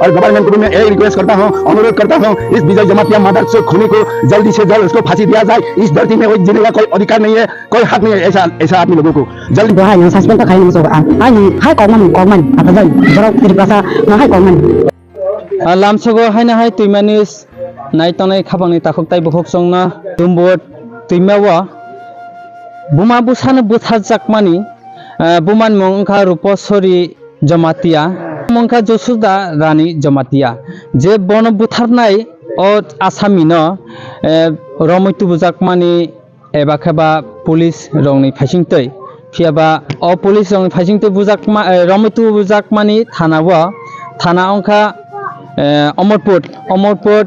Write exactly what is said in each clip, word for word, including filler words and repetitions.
और गवर्नमेंट को भी मैं यही रिक्वेस्ट करता हूँ, अनुरोध करता हूँ, इस विजय जमातिया मदर से खूनी को जल्दी से जल्द उसको फांसी दिया जाए। इस धरती में कोई जीने का कोई अधिकार नहीं है, कोई हक नहीं है ऐसा, ऐसा आदमी लोगों को। Jal- Bo hai no suspend ta khai no so a. Hai ni hai kok man kok man. Apa jai? Borok Tripura sa no hai kok man. A lamsogo haino hai twimani s-, nai tongnai khapangni takhuk tai bukhuk chongno tumbo twimao buma bwsano bwtharjakmani, eh, bumani mung wngkha Ruposori Jamatia, mung wngkha Josuda Rani Jamatia, je bono bwtharnai o asamino, eh, romwi tubujakmani eba khe ba police rokni phaisingtwi, phiya ba o police rokni phaisingtwi bujakma, eh, romwi tubujakmani thana o, thana wngkha, eh, Omorpur, Omorpur,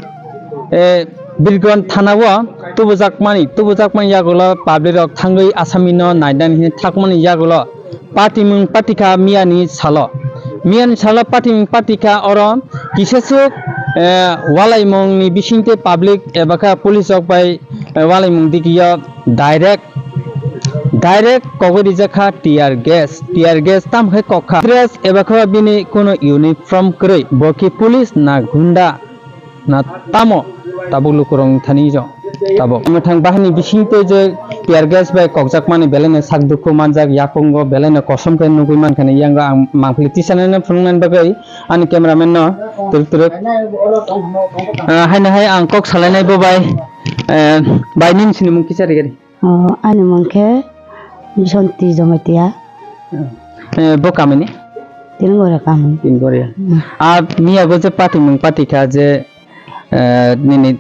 eh, Birgon thana o tubujakmani, tubujakmani yagulo public rok thangwi asamino nainani hwnwi thakmani yagulo patimung patikha miyani salo. Miyani salo patimung patikha oro kisasuk, eh, walaimungni bisingtwi public eba khe police rok bai, eh, walaimung dikiyo direct, direct kogwi rijakha tear gas, tear gas tam khe kokha. Dress eba khe bini kuno uniform kwrwi, bo khe police na gunda. Na tamo tabuk lukurokni thani jo tabuk. Mwthang bahini bisingtwi je tear gas bai kokjakmani belaino sak dukhu manjak, yakungo belaino kosom khe nugwi mankha ni yango ang mangpili tisanaino phunuknani bagwi ani cameraman no twrwk twrwk, ah, haino hai ang kok salainai bo bai, eh, bai nini sinimung kisa rigari. O, ani mung khe Bisonti Jamatia. Eh, bo kamini? Tingoria kamini. Tingoria. Hmm. A miya bo je patimung patikha je, eh, nini,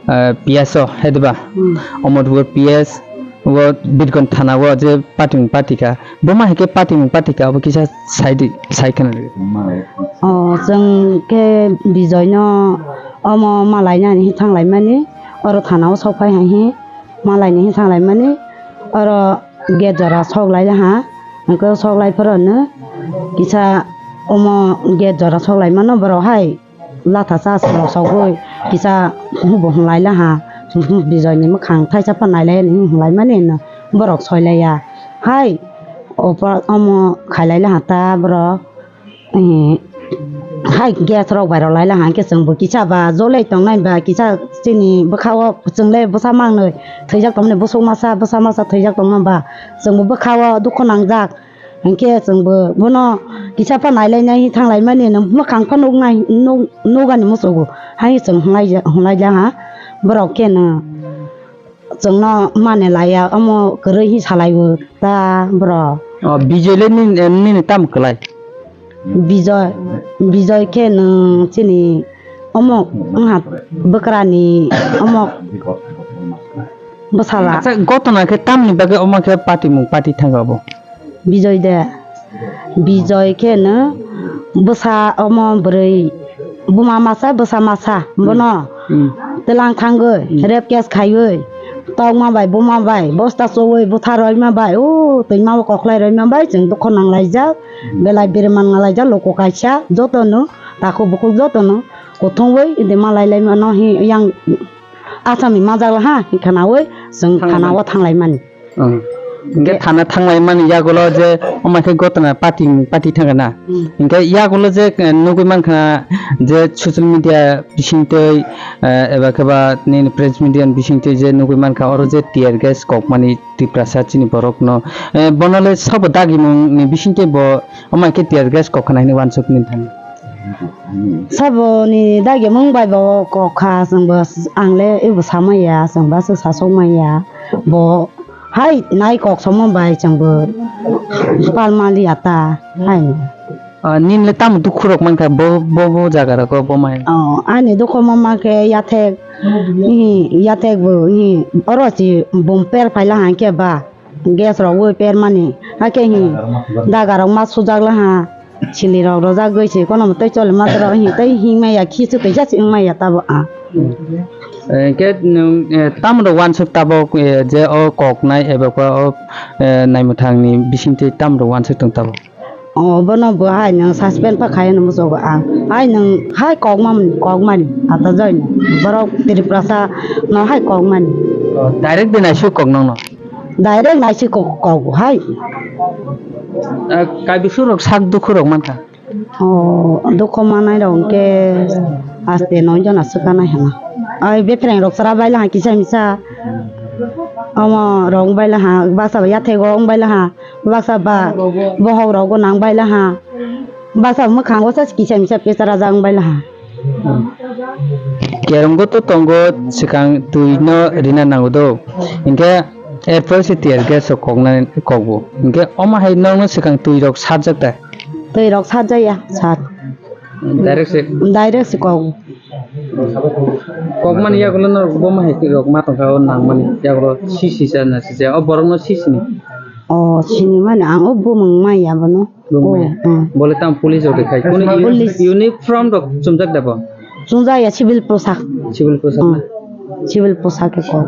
eh, P S o, hedba? Hmm. Omorpur P S, o Birgon thana o je patimung patikha. Bo ma hai khe patimung patikha, obo kisa sai di, sai khna di. O, chwng khe Bijoy no omo malainani thanglaimani, oro thana o sok phai hai hi. Malaini hi thanglaimani, oro gate jora sok lai ha, hwnkhe sok lai phuru no kisa omo gate jora sok lai mano borok hai latha cha rok sogwi kisa hubu hwnlai ha, Bijoy ni mwkhang thaisa pha nailai hinwi hwnlai mani no borok soi lai ya hai omo khailai ha ta borok. Eh, hai gas rok bai rw lai ha, hwnkhe chwng bo kisa ba jolai tongnai ba kisa chini bwkha o chwng le bwsa mangnwi thwijak tongmani, bwswk masa bwsa masa thwijak tongma ba chwng bo bwkha o dukhu nangjak, hwnkhe chwng bo bono kisa pha nai lai nai thang lai mani, mwkhang pha nuk nai nuk ani muchungo hai chwng hwnlai ja ha borok khe no. Chwngno mane laiya, omo kwrwi hi salaio ta bro. O, Bijoy le nini, nini tamo kwlai? Bijoy, Bijoy khe nwng chini omo wngha bwkrani omo bwsala. Acha, gotona khe tamni bagwi omo khe patimung pati thangwi abo? Bijoy de. Bijoy khe no bwsa omo bwrwi buma masa bwsa masa bono. Hmm. Twlang thangwi, hmm, rape case khaiwi tokma bai buma bai bosta chowi butha roima bai o twima o kokhlai roima bai chwng dukho nang laijak. Hmm. Belai bere man nang laijak loko kaisa joto no takhuk bukhuk joto no kuthumwi de malai lai mano hi yang asami majak ha khanawi chwng khana o thanglai mani. Ang. Hingke thana thanglai mani yagulo je omo khe gotona pati, pati thangkha na. Hmm. Hingke yagulo je, eh, nugui mankha je social media bisingtwi, eh, eba khe ba nini press media ni bisingtwi je nugui mankha oro je tear gas kokmani Tiprasa chini borokno, eh, bono le sabo dagimung ni bisingtwi bo omo khe tear gas kokha nai hinwi uansuk nini thani. Saboni dagimung bai bo kokha chwngbo ang le ebo samaya chwngba se sasok maya bo. Hai nai kok somo bai chwngbo palmali ata hai. Ah, nini le tamo dukhu rok mankha bo, bo, bo jaga rogo bo mai? Oh, ani dukhu ma mankhe yathek, hi, yathek bo, hi, oro si bumper phaila hangkhe ba, gas rok wi permani, hakhe hi, daga rok ma sujak laha, sili rok rojak gwi si, kono tei choli ma rok hi, tei hing maya, khisu tei jasi wng maya tabo a. Eh, hingke nwng, eh, tamro uansuk tabok, eh, je o kok nai eba khe o, eh, naimwthang ni bisingtwi tamro uansuk tong tabok? O, bono bo hai nwng suspend pa khai hwnwi muchungo ang. Hai nwng hai kokma, kokmani ata jai no. Borok Tiprasa no hai kokmani. Direct de naisuk kok nokno? Direct naisuk kok, kok hai. Ah, kaibisuk rok sak dukhu rok mankha? O dukho manai rok hwnkhe aste noi jona swkang nai hwnna. Ai bephreng rok chwra bai laha kisa misa. Omo rok bai laha baksa ba yathego wng bai laha baksa ba bohok rok bo nang bai laha baksa mwkhango sa kisa misa pesa rajak wng bai laha. Kerongbo to tongo swkang twi no rina nango do. Hinkhe erpor se tear gas rok koknai kokbo. Hinkhe omo hai nokno swkang twi rok sarjak ta. Twi rok sarjaya sar. Direct se. Direct se kok. Kokmani yagulo no bo ma hai rok ma tongkha o nangmani yagulo sisi sa na sisi o borok no sisi ni. O sini mani ang o bumung maya bono. Bumung maya. O, hmm. Bole tam police rok de khai. Kunu uni-, Police. Uniform rok chumjak da bo? Chumjaya civil poshak. Civil poshak na? Hmm. Civil poshak ko.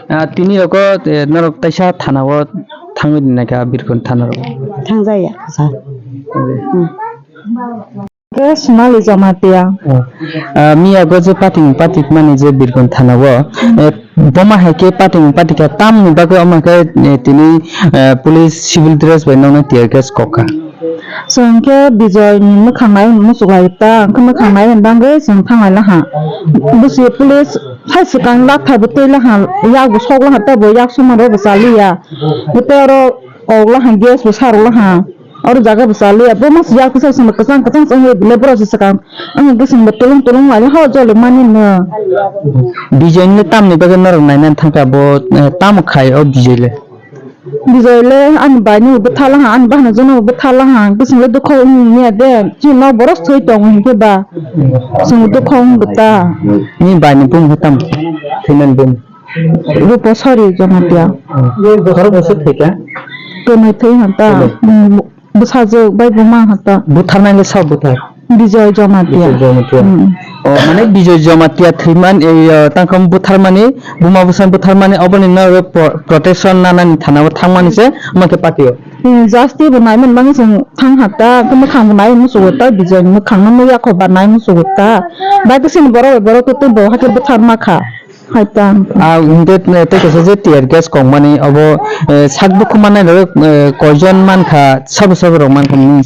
Ah, tini roko, eh, norok taisa thana o thangwi nai kha Birkon thana rok. Thangjaya sir. Hmm. Hmm. Ke Sonali Jamatia. Ah, miya go je pating patik mani je Birkon thana o, eh, boma hai ke pating patik kha tamni bagwi omo khe, eh, tini, eh, police civil dress bai nokno tear gas kok kha. Chwng khe Bijoy ni mwkhang nai muchuk lai ta, hwnkhe mwkhang nai hwn bagwi chwng thang lai laha. Bwswi police hai swkang lakthai bo twi laha, yak bo sok laha, tei bo yak somano bo chaliya. Bo tei oro kok laha, gas bo sarok laha. Oro jaga bo chaliya, bo mas yak kisa sima kwchang kwchang chang bele borok se swkang. Ang bwswng bo tulung tulung lai ho joli mani no. Bijoy ni tamni bagwi norok naina thangkha bo, eh, tamo khai o Bijoy le? Bijoy le ani bai ni bo thala ha, ani bahna jono bo thala ha, bwswng le dukho wng ya de, chini nok borok thwi tongo hinkhe ba. Chwng dukho wng bo ta. Ni bai ni bung hitam, thwinan bung. Rupo sari Jamatia. Bwsarok bwswk thwikha? Tonwi thwi hanta. Tonwi. Hmm, bwsajwk bai buma hanta. Butharnai le sa buthar? Bijoy Jamatia. Bijoy Jamatia. Hmm. O, mane Bijoy Jamatia thwiman, eh, tangkam butharmani, buma bwsa butharmani, oboni no pro-, protection nanani thana o thangmani se, omo khe patio. Hmm, jasti bo naiman bangwi chwng thang hata, khe mwkhang bo nai musugo ta, Bijoy ni mwkhang no nukya kho ba nai musugo ta. Bai khe sini borok bai borok tei bo hakhe bwthar ma kha. Hai ta. Ah, hwnkhe, eh, tei kaisa je tear gas kok mani abo, eh, sak bukhuk mannai rok, eh, koijon mankha, sabo sabo rok mankha nini?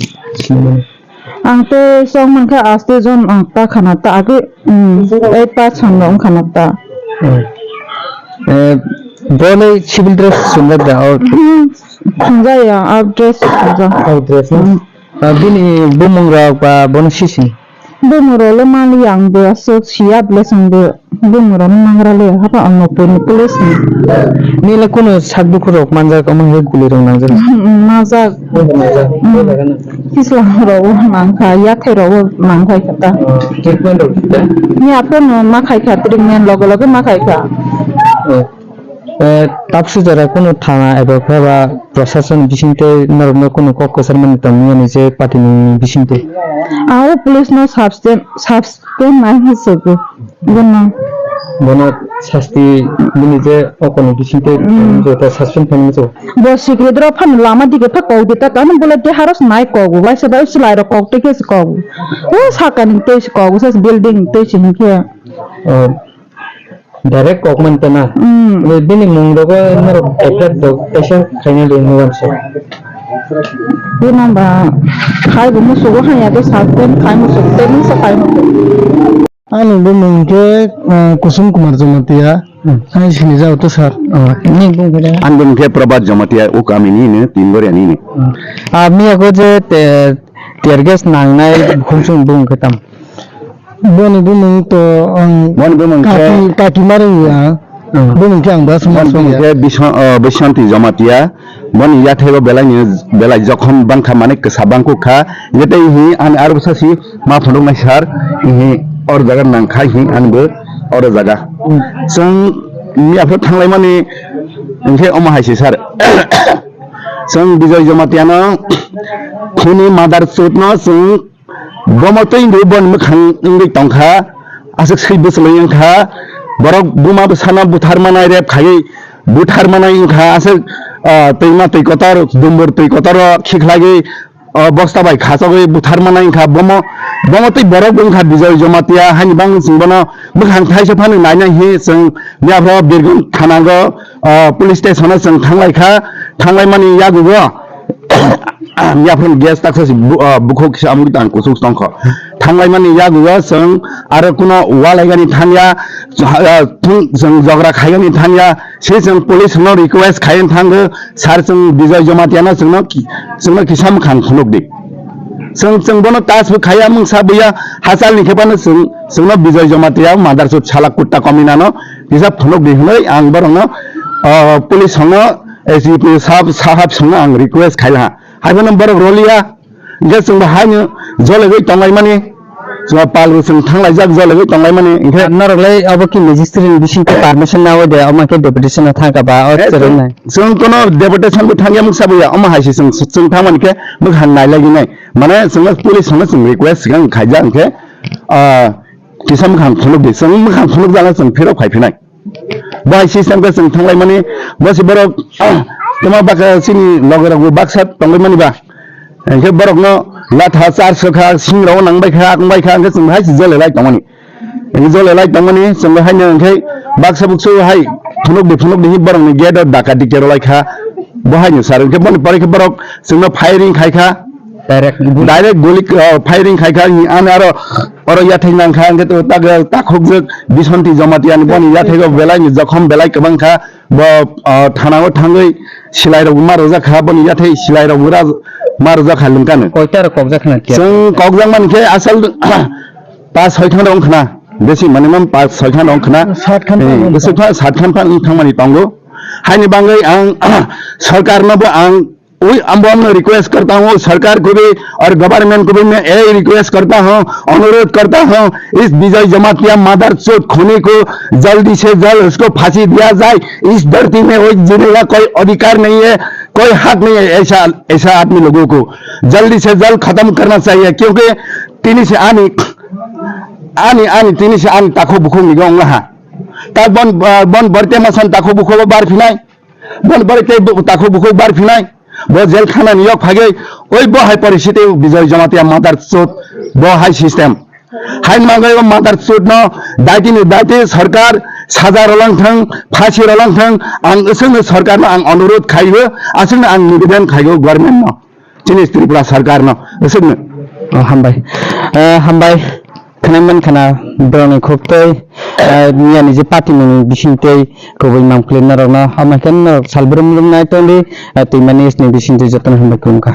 Ang tei chong mankha aste jon ang ta khana ta agwi, mm, ei ta chwng rok wngkha na ta. Hmm. Eh, bo le civil dress chumjak da o? Hmm, chumjak ya, out dress chumjak. Out dress na? Hmm. Ah, bini bumung rok ba bono sisi? Bumung rok le mali ang bo aswk siya ble chwng bo bumung rok no mangra le hapa ang no pori police ni. Nile kunu sak dukhu rok manjak omo hai guli rok nangjak? Majak. Majak. Hmm. Kisla rok o nangkha, yathai rok o nangkha kha ta. Oh, treatment rok kha? Ni aphuru no ma khai kha, treatment loge loge ma khai kha. Oh. Eh, tapsu jora kunu thana eba khe ba prosason bisingtwi norokno kunu kok kwchar mani tongmani je party ni bisingtwi? Ang o police no substan-, substan nai hinwi sugwi bono. Bono sasti bini je okoni bisingtwi. Mm. Jota suspend khaimani se. Bo secret rok phano lama dige pha kok di ta kano bole de haros nai kok bo bai se bai silai rok kok tei khe se kok. O sakani tei se kok se building tei se hinkhe. Oh. Direct kok man tana. Hmm. Bini mung rogo norok F I R rok kaisa khaina de mugan se. Bini ba khai bo musugo hanya de suspend khai musugo tei musa khai musugo. Ani bumung khe, ah, Kusum Kumar Jamatia. Hmm. Ani sini jao to sir. Oh, ni bung khe? Ani bumung khe Prabhat Jamatia, o kami ni ne, Tingoria ni ne. Hmm. Ah, miya ko je te, tear gas nangnai khumsung bung khe tam. Boni bumung to ang Boni bumung khe kaki, kaki mari ya. Hmm. Bumung khe ang bas Boni mas bumung ya. Khe Biswa-, uh, Biswanti Jamatia. Boni yathai o belai ni, belai jokhom bangkha mane kwsa bangkuk kha. Yete hi ani aro bwsa si ma phunuk nai sir. Hi or jaga nang khai hi ani bo oro jaga. Hmm. Chwng miya pho thanglai mani hinkhe omo hai se sir. Chwng Bijoy Jamatia no khuni mother chut no chwng Bomo twi wngwi boni mwkhang wngwi tongkha, aswk swi bwchwlwi wngkha, borok buma bwsano buthar manai rep khaiwi buthar manai wngkha, aswk, ah, twima twi kotor, dumbur twi kotoro khikhlaiwi, ah, bosta bai khachogwi buthar manai wngkha, bomo, bomo twi borok wngkha Bijoy Jamatia, haini bagwi chwng bono mwkhang thaisa phano nainai hinwi chwng yaphro Birgum thana go, ah, police station o chwng thanglai kha, thanglai mani yagugo. yaphron gas taksa si bu-, ah, bukhuk kisa amgwi tang kusuk tongkho. Thanglaimani yagugo chwng aro kuno walaigani thangya, ah, thung-, chwng jogra khaigani thangya, se chwng police no request khaigani thango, sir chwng Bijoy Jamatia no chwngno ki-, chwngno kisa mwkhang phunukdi. Chwng, chwng bono touch bo khaiya, mungsa buya, hachalni khe phano chwng, chwngno Bijoy Jamatia, motherchode sala kutta kominano kisa phunukdi hwnwi ang borokno, ah, police songno, S D P sahab, sahab songno ang request khailaha. Haiphano borok roliya, hwnkhe chwngbo haino jolegwi tonglaimani, chwngbo palrw chwng thanglaijak jolegwi tonglaimani, hwnkhe norok lai obo ki magistrate ni bisingtwi permission nawi de, omo khe deputation no thangkha ba, o Eh, chwrwng nai. Chwng kono deputation bo thangya mungsa buya, omo hai se chwng, chwng thangmani khe mwkhang nailaginai. Mane chwngno police songno chwng request swkang khaijak hwnkhe, ah, kisa mwkhang phunukdi, chwng mwkhang phunukjala chwng phirok phaiphinai. Bo hai system khe chwng thanglaimani, bo se borok, tamo baka chini logerokbo baksa tonglaimani ba. Hwnkhe borokno latha char sokha, singrok nangbaikha, wngbaikha, hwnkhe chwng hai se jole lai tongmani. Hwnkhe jole lai tongmani, chwng haino hwnkhe baksa buksu hai phunukdi, phunukdi hi borokni gate o dakati kerolaikha. Bo haino sar, hwnkhe boni pore khe borok chwngno firing khaikha. Direct guli. Direct guli, uh, firing khaikha, ani aro, oro yathai nangkha, hwnkhe to taga takhukjak Bisonti Jamatia ni boni yathai o belai ni jokhom belai kwbang kha, bo, uh, thana o thangwi silai rok ma rwjak kha, boni yathai silai rok ra, ma rwjak kha lwngkano. Koita rok kokjak khna tiya? Chwng kokjak mani khe asal pas soi khan rok khna, besi mani mam pas soi khan rok khna. Sat khan Eh, phan besi kha sat khan phan thangmani tongo. Haini bangwi ang sorkar no bo ang Ui, ambo amno request karta hoon, sarkar ko bhi aur government ko bhi main yahi request karta hoon, anurodh karta hoon, is Bijoy Jamatia madharchod khuni ko jaldi se jald usko phansi diya jaye. Is dharti mein wo jine ka koi adhikar nahi hai, koi hak nahi hai aisa, aisa aadmi logon ko jaldi se jald khatam karna chahiye, kyunki tini se ani, ani, ani tini se ani takhuk bukhuk ni gong laha. Ta bon, bon barte masan takhuk bukhuk bar phinai. Bon bari tei bo takhuk bukhuk bar phinai. Bo jail khana ni yok phagwi oi bo hai poristiti Bijoy Jamatia madharchod bo hai system. Hai mangai bo madharchod no daiti ni daiti sarkar saja rolang thang, phasi rolang thang, ang aswk no sarkar no ang anurodh khaibo, aswk no ang nibedan khaibo government no. Chini Tripura sarkar no aswk no. Oh, hambai. Eh, hambai. Khwnai man khana borokni khuk tei, eh, miyani je party ni bising tei kubui mang philip norokno, hama khe norok sal brum brum nai tongdi, eh, twi mani ni bising twi jotono hambai khulumkha.